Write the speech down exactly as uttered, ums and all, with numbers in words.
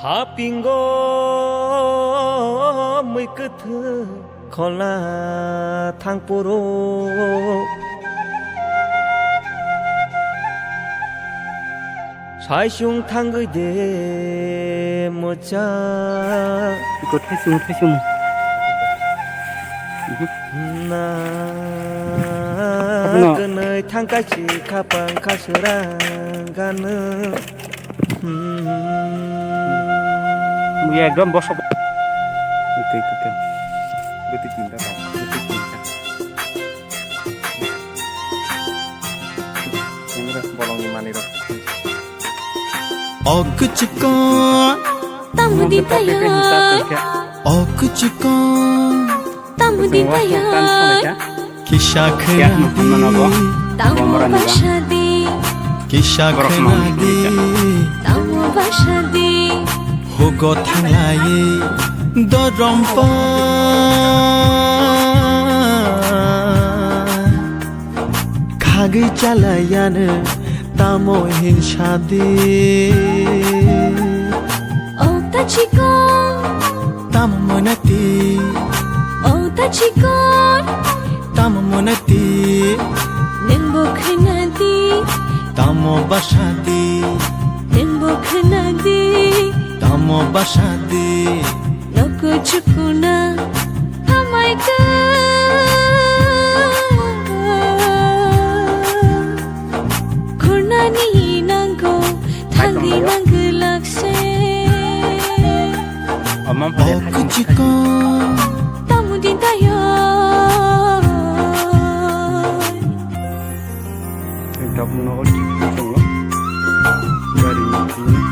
Hapingo mui kwthwng khola thang puro. Saisung thangwi de mocha. Iko thaisung, thaisung. Na. Abono. Kwnwi thangkai si khapang khaswrang gano. Mui ekdom bosok. Iko, iko, iko. Bwtwi tinta tong. Bwtwi tinta. Senggra bolongni manwi rok. O kwchikon. Tamudi tayo. O kwchikon. Tamudi tayo. Kisa khwnadi. Tamo basadi. Kisa khwnadi. Tamo basadi. Hugo thanglai dorompa. Khagwi chalaiyano tamo hinsadi. O ta chikon. Tamo monati. O ta chikon. Tamo monati. Nwngbo khwnadi. Tamo basadi. Nwngbo khwnadi. Tamo basadi. Noko chukuna hamai ka. Khurnani nango, thangwi nango lakse. Omo pore. Oku chikon. Tamudi tayo. Tabuk nogo tongo. Gari ni.